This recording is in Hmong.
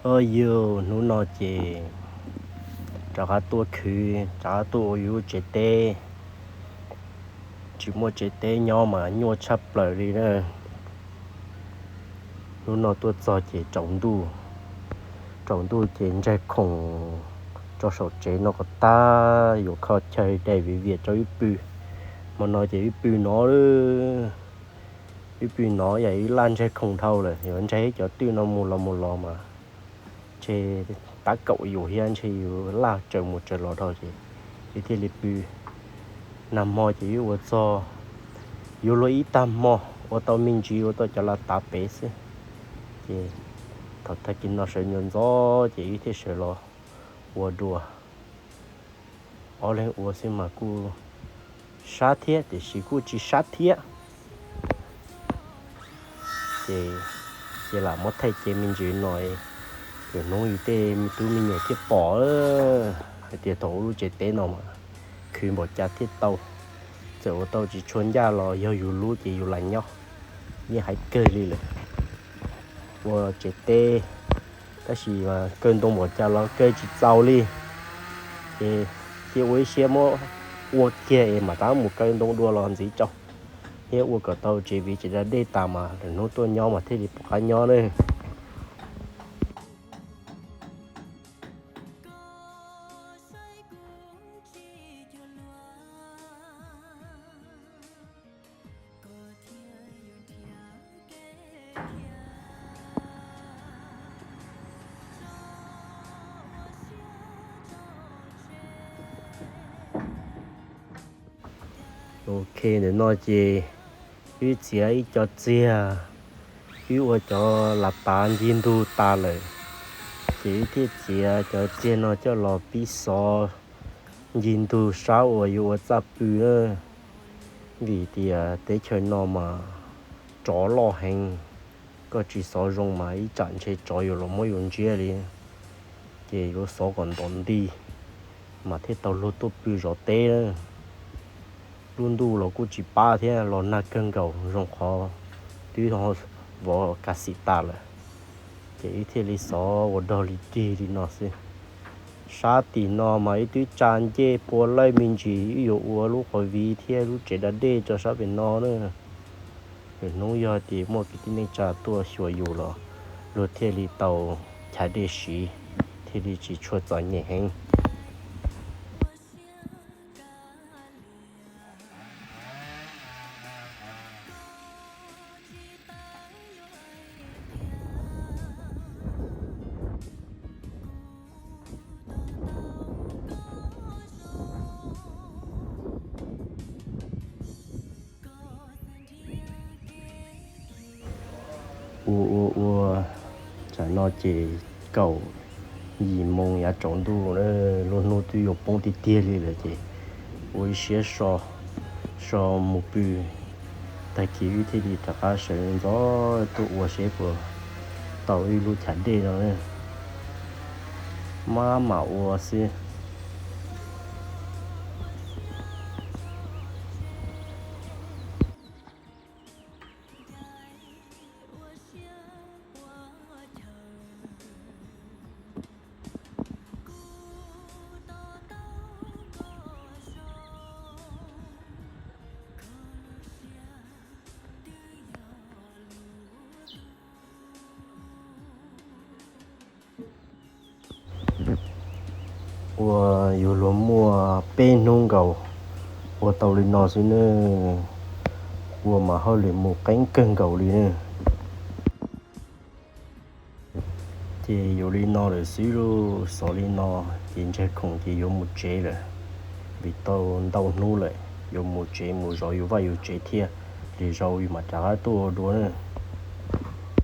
Oj yug, hnub no ces rov qab tuaj khwv, rov qab tuaj ua yus tsev teb. Tsis muaj tsev teb nyob mas nyuaj tshaj plaws li na. Hnub no tuaj txog ces tsaus ntuj, tsaus ntuj ces ntsaig khoom rau saum tsev no kom tag, yuav kho chaw dai viv viam rau wb pw. Hmo no ces wb pw no, wb pw no yam wb laj ntsaig khoom dhau lawm, yuav ntsaig ib cov twj no mus los mus los mas ntshe tab kaum yus thiab ntshe yus laj tsaws mus tsaws los dhau ces wb thiaj li pw. Nag hmo ces wb ua txog, yuav luag ib tag hmo, ua tau me ntsis ua tau cov lav tav pem xwb. Ces thaum tag kis no sawv ntxov ntxov ces wb thiaj sawv los ua dua. Ob leeg ua xwb mas kuj sab thiab tiam sis kuj tsis sab thiab. Ces cia lam muab thaij cev me ntsis no, lwm hnub yus tej me tub me nyuam thiaj pom hais tias thaum ua lub tsev teb no mas khwv npaum cas thiaj tau. Txawm ua tau tsis tshua ncaj los yog yus lub ces yus lam nyob, yeej hais kawg li lawm. Ua tsev teb tab sis mas kaw ntoo npaum cas los kaw tsis txaus li, ces thiaj ua ib siab muab ua kiag es mam rov mus kaw ntoo dua los ntxiv tso, thiab ua kom tau tsev viv tsev da dej tas mas lwm hnub tuaj nyob mas thiaj li pom qab nyob na. Ok, ntawm no ces wb txiav ib co txiag, wb ua cov lav tav ncig ntug tas lawm, ces wb thiaj txiav cov txiag no coj los pib xov ncig ntug sab uas yuav ua txaj pw na. Vim tias teb chaws no mas tsov loj heev, koj tsis xov zoo mas ib tsam ntshe tsov yuav los muab yus ntsiab li. Ces yuav xov kom ntom nti mas thiaj tau luag tuaj pw zov teb. Lub ntuj los kuj tsis pab thiab, los nag kawg nkaus, zoo qhov twb vov kas xim tas lawm, ces wb thiaj li xov ua dog li rig li no xwb. Sab tim no mas wb twb tsa ncej pua lawj me ntsis, wb yuav ua lub qhov viv thiab lub tsev da dej rau sab pem no na. Lwm hnub yog tias muaj kwv tij neej tsa tuaj xyuas yus los luag thiaj li tau chav dej siv, thiaj li tsis tshua txom nyem heev. Ua ua ua, tsam no ces kaum yim moos yav tsaus ntuj, lub hnub twb yuav poob tiag tiag li lawm ces ua ib siab so, so mus pw, tag kis wb thiaj li rov qab sawv ntxov tuaj ua seb puas tau wb lub chav dej no. Maj mam ua xwb. Ua yuav luag muaj peb hnub nkaus ua tau li no xwb ne, ua mas hauj lwm mus qeeb kawg nkaus li ne. Ces yuav li no lawm xwb lauj, xov li no ces ntsag khoom ces yuav mus tsev lawm, vim tau ntau hnub lawm, yuav mus tsev mus zov yus vaj yus tsev thiab, lwm zaus yus mam rov qab tuaj ua dua na.